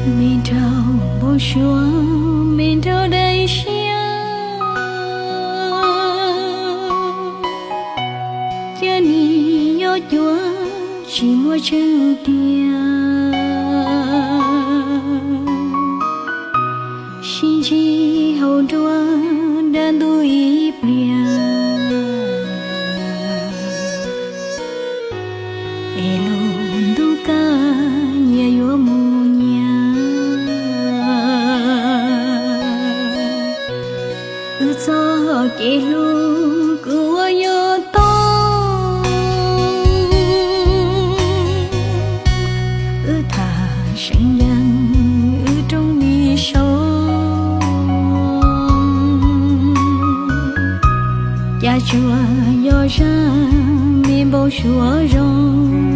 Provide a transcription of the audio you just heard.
Me nraug npau suav, me nraug dawb siab, cia nim nyob cuag tsis muaj tseeb tiag. Sib ntsib hauv nruab dab ntub ib pliag, es lub ntuj kaj nyias yuav mus nyias. Wb txoj kev hlub kuj ua yuav tau, wb tham seev yees wb rooj mi soo, cas tsuas yog zaj me npau suav zoo.